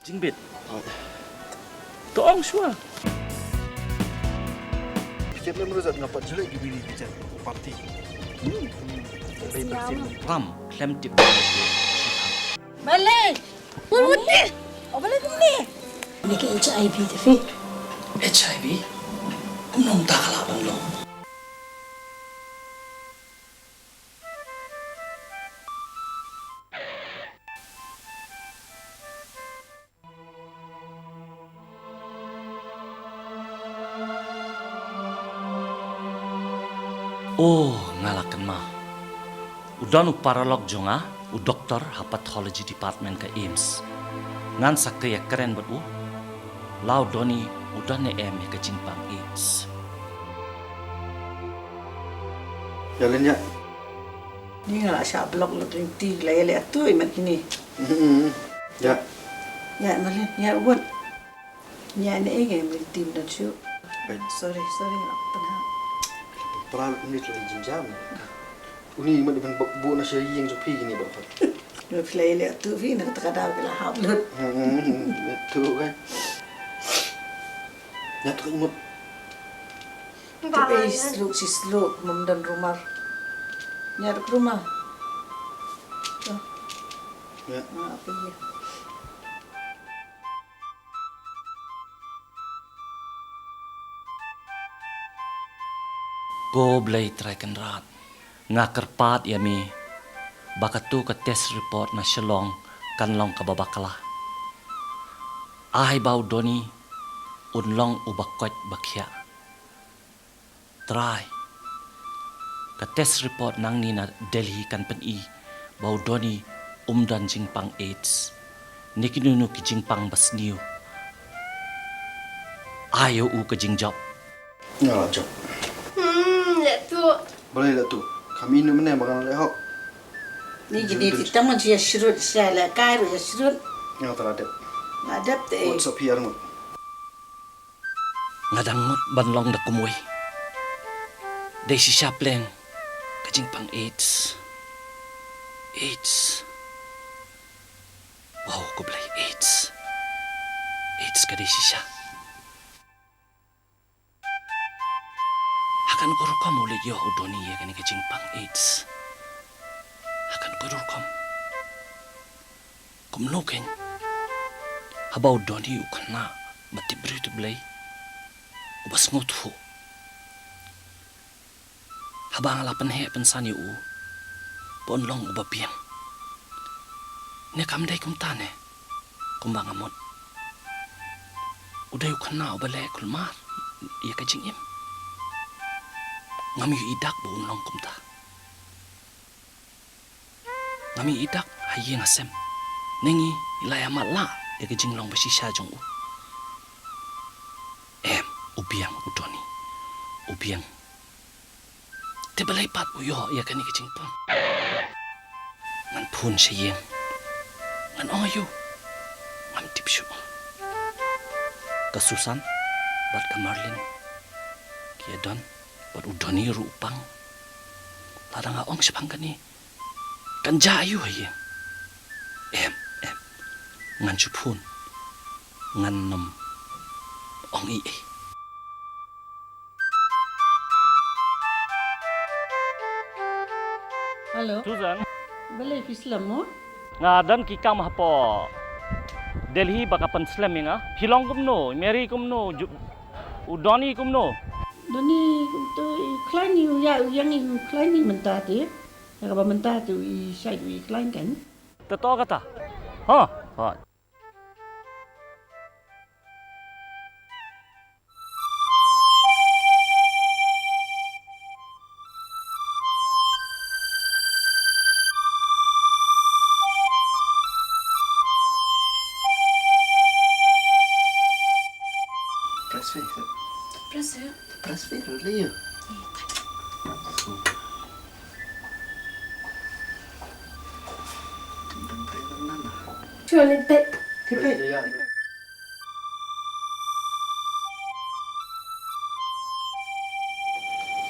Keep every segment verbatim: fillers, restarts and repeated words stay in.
Jingbit. To ong shuwa. Phi kit lem ruh zat nga pat ju leh ki bini ki jen party. Hmm. Ram khlem tip. Balei? Balei kumne? Balei kumne? Ni ka H I V te phi? H I V? Kumno mynta ka lah ban long? Oh, nga la kynmaw. U don u paralok jong nga, u doktor ha pathology department ka AIIMS. Ngan sa kren bad u. La u Donny u don ne em ïa ka jingpang AIDS. Ïa lin ïa. Ni nga la shah block lut ring ti la ïa leh atu i mat kini. Hmm. Ïa. Ïa malin ïa wot. Ïa ne ing em ring ti mdon shu. Sorry, sorry nga pynha. Pynpra lut ni tu jingjam. Uni mat ban bok bu na sha ïing jong phi kini ba pat. Nga phi la ïa leh atu phi na kata ka daw ki la hap lut. Hmm. Tu kan. Ïa tu kan mut. Ba. Ei, sluk si sluk, mem don rumah. Nyar ke rumah. Tuh. Ya. Ah, apa dia? Ko Blei Trai Kynrad, nga kyrpad ïa me ba katu ka test report na Shillong kan long kaba bakla. Ai ba u Donny un long uba koit ba khiah. Trai, ka test report nangne na Delhi kan pyni ba u Donny um don jingpang AIDS ne kino kino ki jingpang ba sniew. Ai ïa u ka jingjop. Nga la jop. Hmm, leh tu. Balei leh tu? Kam ïohi mynne ba nga la leh hok. Ni kine ti tang man shu ïa shrut, shu ïa leh kai ruh ïa shrut. Nga la dep. Nga dep te. What's up here, ngut? Nga dang mut ban long da kumwei. Dei shisha pleng ka jingpang AIDS. AIDS. Wow, ko Blei, AIDS. AIDS ka dei shisha. Ha kano ka rukom u leit ïoh u Donny ïa kane ka jingpang AIDS? Ha kano ka rukom? Kumno kein haba u Donny u khynnah ba tip briew tip Blei, uba sngewthuh? Haba nga la pynheh pynsan ïa u ba un long uba biang, ne kam dei kumta ne kumba nga mut? U dei u khynnah uba leh kulmar ïa ka jingim. Ngam ïohi dak ba un long kumta. Ngam ïohi dak ha ïing ha sem. Ne ngi la ïa matlah ïa ka jinglong ba shisha jong u. Em, u biang u Donny. U biang. Te balei pat u ïoh ïa kane ka jingpang? Ngan phone sha ïing. Ngan ong aïu? Ngam tip shuh. Ka Susan bad ka Marlin ki ïa don, bad u Donny ruh u pang. Lada nga ong shaphang kane, kan jia aïu ha ïing? Em, em. Ngan shu phone. Ngan nym ong ei ei. Hello. Susan. Balei phi slem mo? Nga don ki kam hapoh Delhi ba ka pynslem ïa nga. Phi long kumno, Mary kumno, ju-, u Donny kumno? Donny to i khlaiñ, u ïa, u ïeng i khlaiñ mynta te. Ïa kaba mynta te u i shait u i khlaiñ kan. Te to kata. Ha, ha. Press phi. Press phi. Press phi, really? Surely they.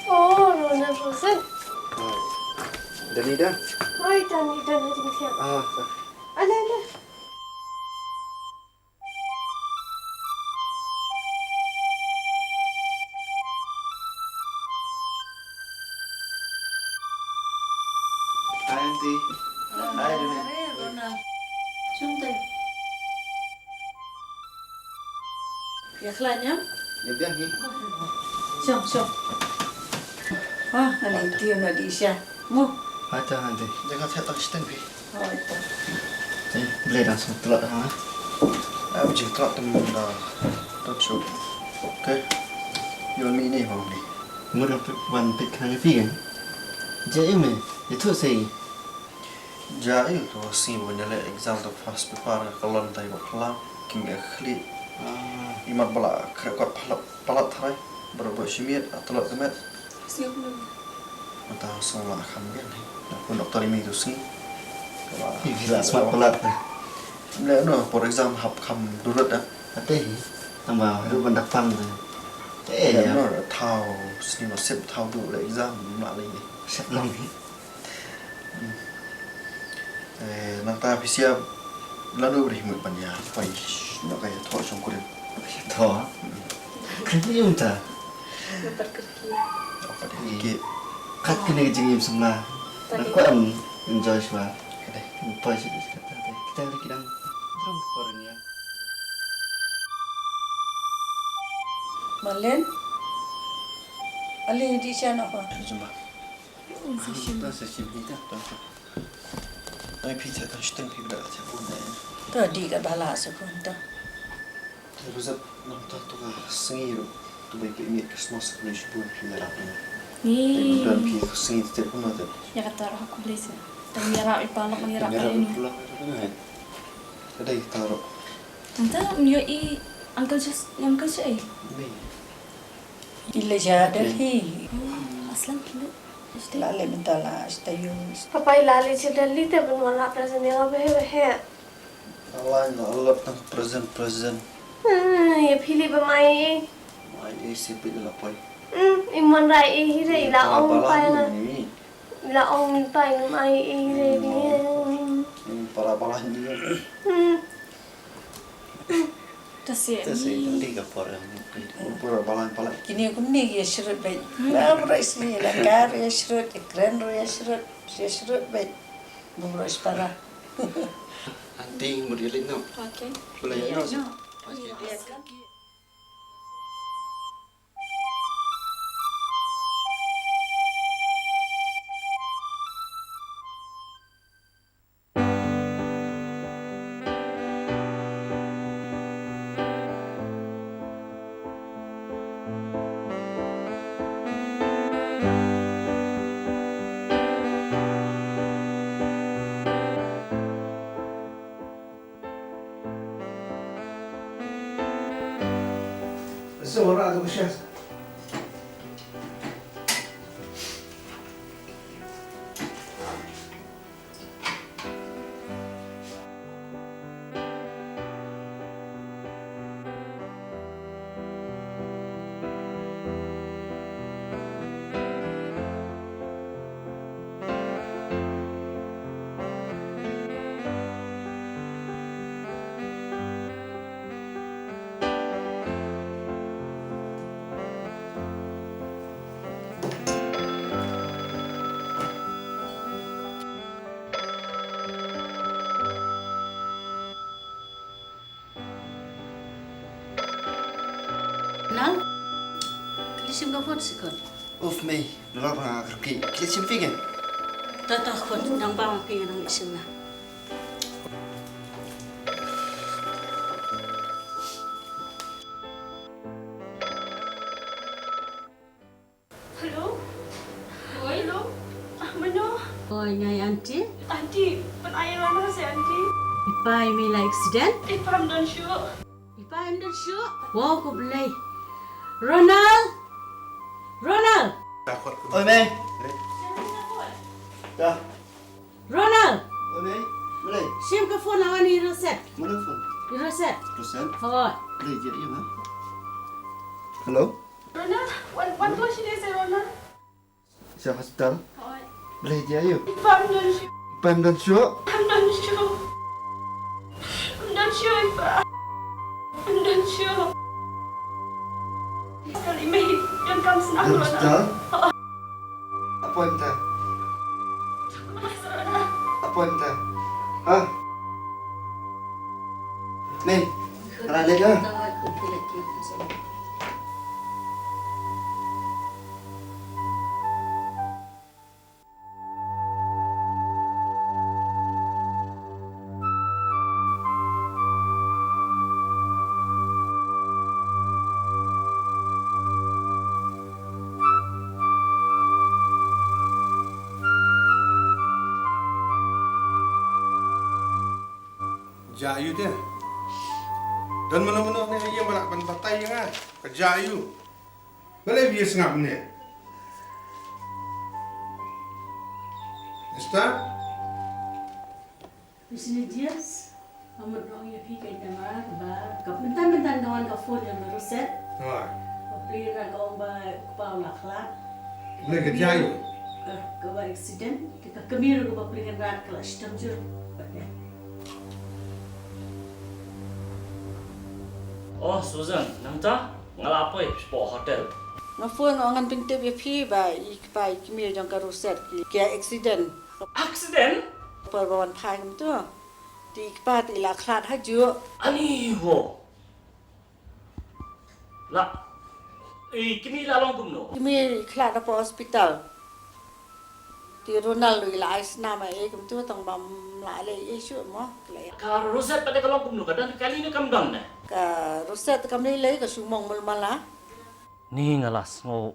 Oh, Rona Rosen. Danida. Oi, Danida, Danida. Ah, ale, ale. Ïa khlaiñ ïa. Ïa biang hi. Shong, shong. Ah, ani ti na di sha. Mo. Hata hante. Jangan saya tak seteng hi. Oh, itu. Eh, boleh dah satu telak ha. Am jing telak tem da. Tak shu. Okay. Yon mi ni hong ni. Mur wan pit khang phi kan. Ja ime. Itu sei. Ja yu to sngi ba ngi leh exam to first paper ka lon tai ba khlam king e khli. Imat bala kre kot palat palat tharai. Bro bro shimiet atolot kemet. Siap dulu. Mata song la kham gen ni. Na pun doktor imi to sngi. Imi la smat palat. Mle no for exam hap kham durut da. Ate hi. Tamba ru ban dak pang. Eh ya no thau sngi ma sip thau du le exam ma le. Sep long hi. Eh, nangta phi siap lano bri mut ban ïa poi na ka ïathoh shongkurim. Ïathoh. Kri ni um ta. Nambar kri ki. Apa dia ki? Kat kene ka jingim samla. Tadi. Ko am enjoy shwa. Kade. Poi shi. Kita lagi dang drum koren ya. Malen. Ali di sana ko. Jumpa. Ai phi ta kan shiteng phi bra ta pun da. To di ka bala sa pun to. Te ruzat nang ta tu ka sngi ru. Tu bai phi mi Christmas ka ni shibun phi da rap ni. Ni. Te nang phi ka sngi te pun te. Ya kata roh aku beli sa. Tang ya rap ipalok ni rap ni. Kadai ta ru. Tang ta mi i uncle just uncle sa ai. Ni. Ila ja Delhi. Aslam kilo. La le mynta la sta yung. Papa ila le chi Delhi te ban wala present ïa nga behe behe. Ala na lot nang present present. Ïa phili ba mai. Mai e sipit la poi. Hmm, iman rai e hire ila ong pa la. Ila ong min pa ila mai e hire ni. Para bala ni. Hmm. Tasi. Tasi, tadi ka por yang. Por bala pala. Kini aku ni ya shrut bai. Ngam rai sini la kar ya shrut, ikren ru ya shrut, ya shrut bai. Bumroi para. Anting mudi lek no. Okay. Boleh ya no. Okay. Nang, kali sim ka phone sikon. Uf mei, nalor nga kerki, kali sim phi kan? Ta ta khot nang ba ma phi nang isim na. Hello? Oi. Hello? Ah, mano? Oi, ngai aunty. Aunty, pynai lana se aunty. Ipai mi la accident? Ipai am don shu. Ipai am don shu. Wow, ko belai. Ronald! Ronald! Oi, mei. Ya. Ronald! Oi, mei. Belai. Sim ka phone awan i Roset. Mana phone? I Roset. Roset? Hoi. Belai, jadi ya, ma? Hello? Rona, wan, wan to shini se Rona. Sha hospital? Hoi. Balei jia ïa u? Pam don shu. Pam don shu? Pam don shu. Pam don shu, Ipa. Pam don shu. Sekali mei, don kam senang Rona. Hospital? Apa enta? Apa enta? Ha? Mei, ala lek ha? Jia ïu te. Don mano mano ne ïa ba lah ban batai ïa nga. Ka jia ïu. Balei phi sngap ne? Esther? Missionary Diaz, nga mut ong ïa phi ka, ïa ka, ba ka mynta mynta nga wan ka phone ïa ka Rosette. Hooid. Ba phi, ka ong ba u kpa u la khlad. Balei, ka jia ïu? Eh, kaba accident, ka kmie ruh kaba phi kynrad ka la shitom jur. Oh, Susan, nangta nga la poi shapoh hotel. Nga phone ong ngan pyntip ïa phi ba i kpa i kmie jong ka Rosette ki, ki accident. Accident? Por ba wan phai kumtu. Te i kpa te i la khlad hajuh. Ani ho. La. I kmie la long kumno? Kmie i khlad hapoh hospital. Te Ronald ruh i la ai snam ei ei kumtu tang bym lah leh ei ei shuh mo. Ka Rosette pat ka long kumno, ka don kali ne kam don ne? Ka Rosette kam lei lei, ka shu mong mul mala. Ni nga la sngew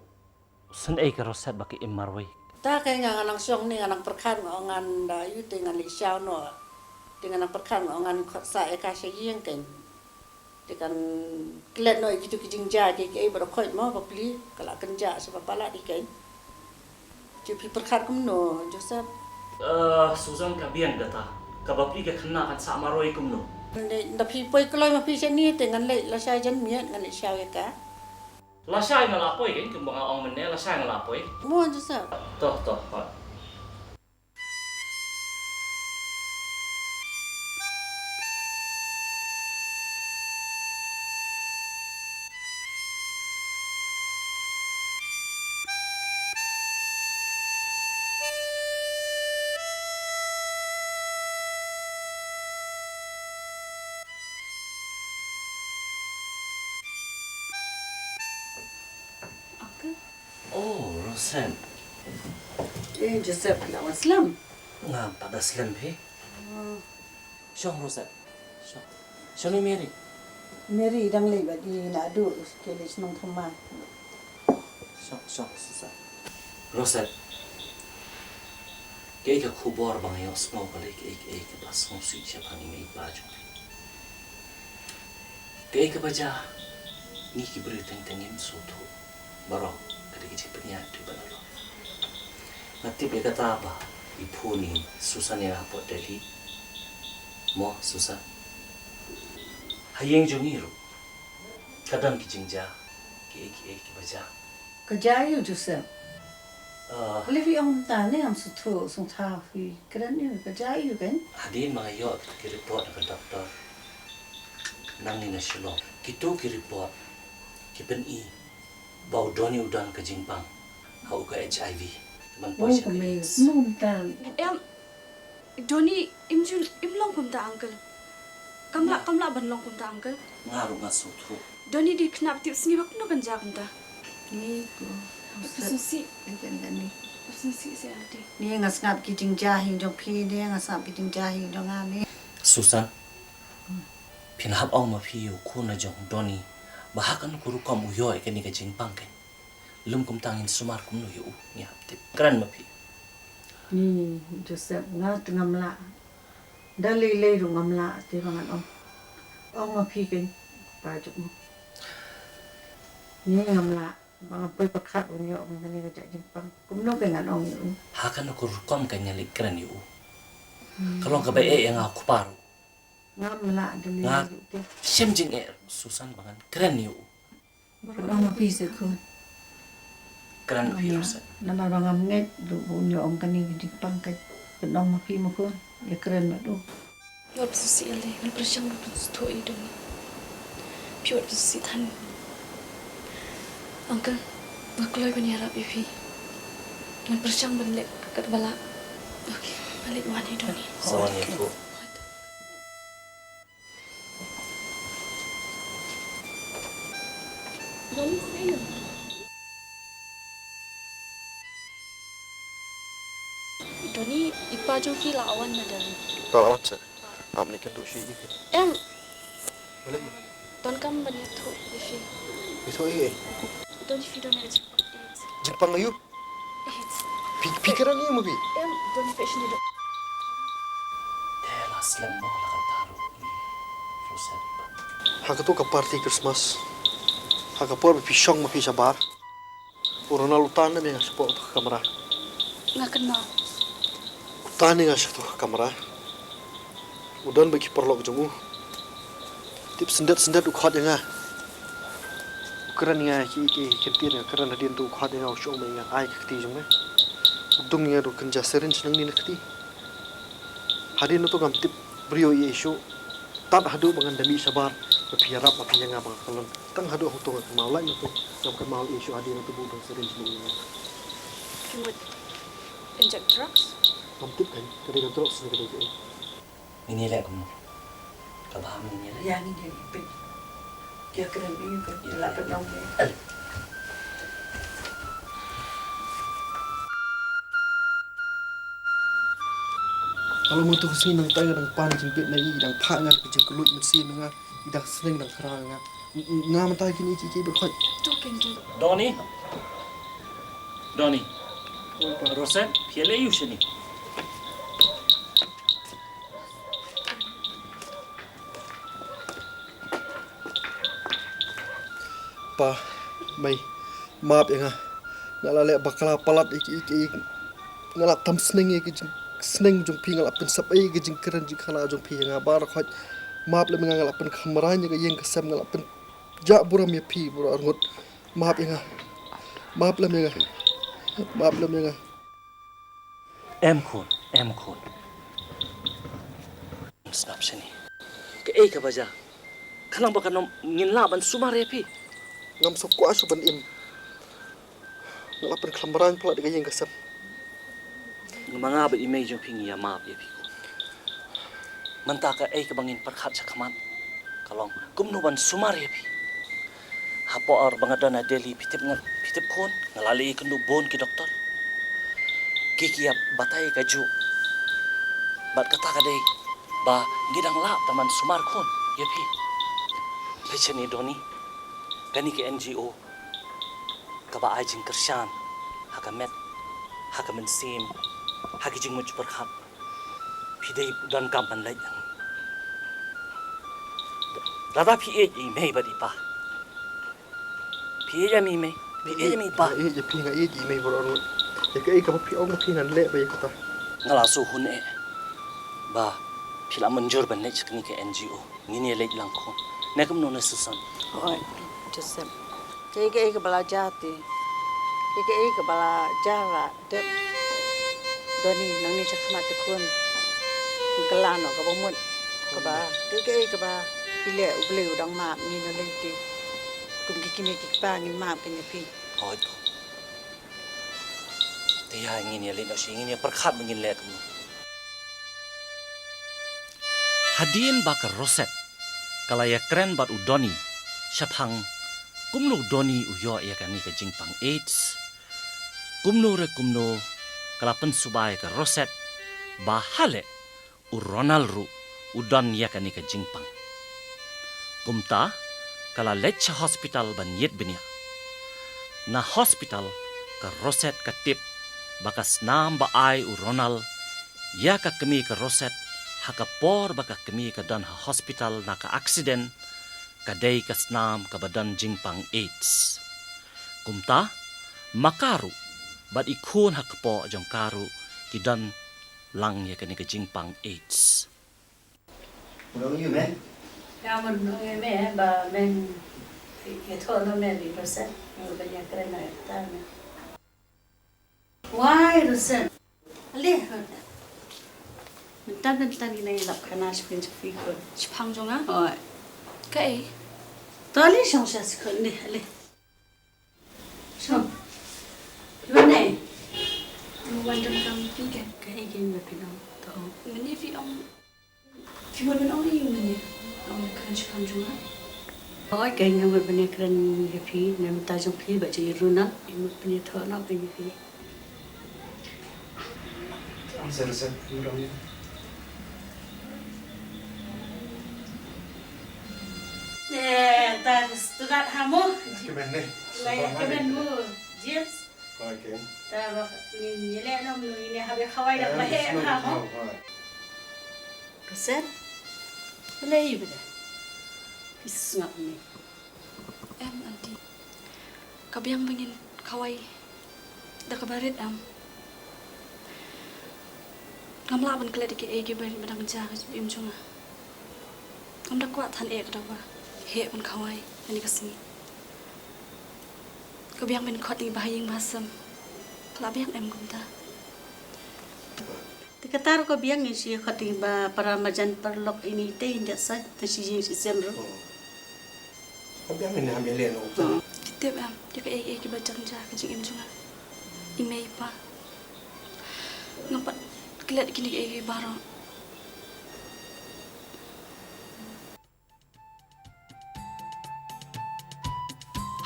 sngewsih ka Rosette ba ka im marwei. Ta ka nga, nga nang shong ni, nga nang pyrkhat nga ong ngan da ïu te ngan leit shaw noh. Te nga nang pyrkhat nga ong ngan khot sah ïa ka sha ïing kein. Te kan klet noh ïa kitu ki jingjia ki, kiei ba da khoit mo ba pli, ka la kynjah sha ba palat ïa kein. Te phi pyrkhat kumno, Joseph? Eh, Susan, ka biang kata. Kaba pli ka khynnah kan sah marwei kumno? Nda phi poi kloi ma phi shane te ngan leit lashai janmiet ngan leit shaw ïa ka. Lashai nga la poi kein, kumba nga ong mynne, lashai nga la poi. Mo, Joseph. To, to, hooid. Uncle? Oh, Rosette. Eh, Joseph, la wan slem? Ngam pat da slem phi. Oh. Shong, Rosette. Shong. Shong i Mary. Mary dang leit bad i naduh ki leit shnong thymmai. Shong, shong, Susan. Rosette. Kaei ka khubor ba nga ïohsngew, balei kaei kaei kaba sngewsih shaphang i mei i pa jong phi? Kaei kaba jia, ngi ki briew teng teng ngim sngewthuh baroh, ka dei ka jingpynïaid tu ba la long. Nga tip ïa kata ba i phone i Susan ïa nga hapoh Delhi. Mo, Susan. Ha ïing jong ngi ruh ka don ki jingjia kiei kiei kiba jia. Ka jia ïu, Joseph? Ah. Balei phi ong kumta ne, ngam sngewthuh, sngewthuh phi kren ïu, ka jia ïu kein? Hadien ba nga ïoh kitu ki report na ka doktor nangne na Shillong. Kitu ki report ki pyni ba u Donny u don ka jingpang ha u ka H I V. Ban poi sha ka AIDS. Kumta. Em, Donny im ju, im long kumta, uncle. Kam lah, kam lah ban long kumta, uncle. Nga ruh nga sngewthuh. Donny dei khynnah ba tipsngi, ba kumno kan jia kumta? Ni ko. Ba sngewsih. Ba sngewsih seh ati. Ni nga sngap ki jingjia hi jong phi, ni nga sngap ki jingjia hi jong nga ni. Susan. Phin hap ong ma phi ïa u khun la jong Donny ba ha kano ka rukom u ïoh ïa kane ka jingpang kein. Lym kumta ngin sumar kumno ïa u, ngi hap tip. Kren ma phi. Ni Joseph, nga te ngam lah. Da lei lei ruh ngam lah te ba ngan ong. Ong ma phi kein, pa jong u. Ni ngam lah ba nga poi pyrkhat ban ïoh ïa kane ka jait jingpang. Kumno kein ngan ong ïa u? Ha kano ka rukom kein ngan leit kren ïa u? Hmm. Ka long kaba eh ïa nga u kpa ruh. Ngam lah da lei lei ruh te. Nga shem jingeh, Susan, ba ngan kren ïa u. Pynong ma phi seh khun. Kren ma phi, Rosette. Namar ba ngam ngeit ruh ba un ïoh ong kane ka jingpang, ka pynong ma phi ma khun. Ïa kren bad u. Phi wat pynsngewsih ïa lei, ngan pyrshang ban pynsngewthuh ïa u Donny. Phi wat pynsngewsih than. Uncle, nga kloi ban ïarap ïa phi. Ngan pyrshang ban leh katba lah. Nga leit wan ïa u Donny. Sa wan ïa u. Hooid. Donny, i pa jong phi la wan na Delhi. To la wan seh. Am ni kan tu shi i. Em. Boleh. Don kam ban ïathuh ïa phi. Ïathuh ïa i. Don phi don ïa jingpang AIDS. Jingpang aïu? AIDS. Phi, phi kren ïa ma phi. Em, don phi sini dok. Te la slem mo la ka taru ni. Rosette. Ha kato ka party Christmas. Ha ka por ba phi shong ma phi shabar. U Ronald u tan ne me nga shapoh to kamra. Nga kynmaw. U tan ne nga shato kamra. U don ba ki paralok jong u. Tip syndet syndet u khot ïa nga. U kren ïa nga ki ki ki kyntir nga kren hadien to u khot ïa nga u shong me nga ai ka kti jong me. U dung ïa nga u kynja syringe nangne na kti. Hadien to ngam tip briew ïa i shuh. Tad haduh ba ngan da mih shabar ba phi ïarap ba phi ïa nga ba nga kyllon. Tang haduh hangto nga kynmaw lait na to. Ngam kynmaw ïa i shuh hadien to bu dang syringe jong ïa nga. Ki mut inject drugs? Ngam tip kan ka dei ka drugs ne ka dei ka ei. Ngin ïaleh kumno? Ka bha ngin ïaleh. Ïa ngin ïaleh peit. Ïa kren ïa ka ïa la pynlong ïa. Ka long mynta ka sngi nangta nga dang pan jingbit na i, i dang phah nga ka jingkylluid mynsiem nga, i dang sneng dang khraw nga. Nga mynta kine ki ki ba khot. To ken ki. Donny. Donny. Rosette, phi leh ïu shane. Pa, mei, map ïa nga. Nga la leh bakla palat ïa ki, ïa ki, ïa ki. Nga la tam sneng ïa ki jing, sneng jong phi, nga la pynsep ei ïa ki jingkren jingkhana jong phi ïa nga baroh khoit. Map lem ïa nga, nga la pynkhamran ïa ka ïing ka sem, nga la pynjah burom ïa phi baroh arngut. Map ïa nga. Map lem ïa nga. Map lem ïa nga. Em khun, em khun. Sngap shane. Kaei kaba jia? Khnang ba kan ym ngin lah ban sumar ïa phi. Ngam sngewkwah shuh ban im. Nga la pynkhamran palat ïa ka ïing ka sem. Nga ma nga bad i mei jong phi ngi ïa map ïa phi. Mynta kaei kaba ngin pyrkhat shakhmat ka long kumno ban sumar ïa phi. Hapoh ar ba nga don ha Delhi phi tip nga, phi tip khun, nga la leit ïakynduh bun ki doktor. Ki ki ïa batai kajuh. Bad kata ka dei ba ngi dang lah tang ban sumar khun ïa phi. Peit shane Donny, kane ka N G O kaba ai jingkyrshan ha ka met, ha ka mynsiem, ha ki jingmut jingpyrkhat. Phi dei u donkam ban leit. Lada phi ïeit ïa i mei bad i pa. Phi ïeit ïa i mei, phi ïeit ïa i pa. Nga ïeit ïa phi, nga ïeit ïa i mei baroh arngut. Ïa kaei kaba phi ong phi ngan leh bad ïa kata. Nga la shu hun eh ba phi la mynjur ban leit sha kane ka N G O. Ngin ïa leit lang khun. Ne kumno ne Susan? Hooid, Joseph. Kaei kaei kaba la jia te. Kaei kaei kaba la jia la dep. Donny, nangne shakhmat te khun. Kylla noh kaba mut. Kaba kaei kaei kaba phi leh U Blei u dang map, ngin ïa leit te. Kum ki kmie ki kpa ngin map kane phi. Hooid. Te ïa ngin ïa leit noh shi, ngin ïa pyrkhat ba ngin leh kumno. Hadien ba ka Rosette ka la ïakren bad u Donny shaphang kumno u Donny u ïoh ïa kane ka jingpang AIDS. Kumno re kumno ka la pynsuba ïa ka Rosette ba haleh u Ronald ruh u don ïa kane ka jingpang. Kumta ka la leit sha hospital ban ïit bniah. Na hospital ka Rosette ka tip ba ka snam ba ai u Ronald ïa ka kmie ka Rosette ha ka por ba ka kmie ka don ha hospital na ka aksiden ka dei ka snam kaba don jingpang AIDS. Kumta ma ka ruh bad i khun ha kpoh jong ka ruh ki don lang ïa kane ka jingpang AIDS. Mut ong ïa me? Nga mut ong ïa me ba men ïathuh noh me bad i Rosette, nga ban ïakren noh ïa kata me. Wai Rosette. Ale. Mynta mynta ngi nang ïalap khana shiphew shiphew. Shaphang jong nga? Oi. Kaei? To ale shong sha shikut ne ale. Shong. Phi wan ne? Nga wan donkam ïa phi. Kaei keiñ ba phi ong? To ong. Mynne phi ong. Phi wan ban ong ïa u mynne. Ong ïa ka jingkren jong nga. Hooid, keiñ nga mut ban ïakren ïa phi, na bynta jong phi bad jong i Ronald, nga mut ban ïathoh noh keiñ ïa phi. Ang sen sen, mut ang. Eh, ta student ha mo. Kmen ne. Lai kmen mo, James. Hooid keiñ. Ta ba ngin ïaleh noh, ngin ïa hap ïa khawai da ba heh ha mo. Hooid. Ka Sen, balei ba da phi sngap ne? Em, Aunty. Ka biang ba ngin khawai da kaba rit, em. Ngam lah ban klet ïa kiei kiei ba rit ba dang jia ha ka jingim jong nga. Ngam da kwah than eh ka daw ba heh ban khawai ha kane ka sngi. Ka biang ban khot ïa ki bahaïing bahasem. Ka la biang em kumta. Te kata ruh ka biang, ngin shu khot ïa ki ba para marjan paralok ïa ngi te, ïa sa te shi ïing shi sem ruh. Ka biang, ngin ham ïa leh noh. Ki tip em ïa kaei kaei kiba jia ha ka jingim jong nga. I mei i pa. Ngam pat klet ïa kine kiei kiei baroh.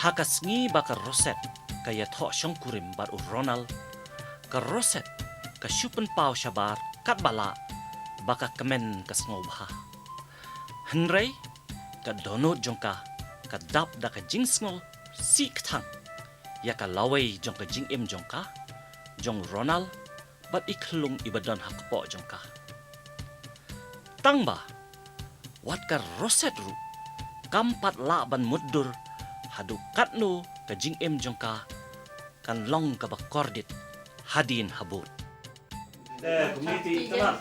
Ha ka sngi ba ka Roset ka ïathoh shongkurim bad u Ronald, ka Roset ka shu pynpaw shabar katba lah ba ka kmen ka sngewbha. Hynrei ka dohnud jong ka ka dap da ka jingsngewsih kthang ïa ka lawei jong ka jingim jong ka, jong u Ronald bad i khyllung iba don ha kpoh jong ka. Tang ba wat ka Roset ruh kam pat lah ban mutdur haduh katno ka jingim jong ka kan long kaba kordit hadien habud. Eh, community, come on.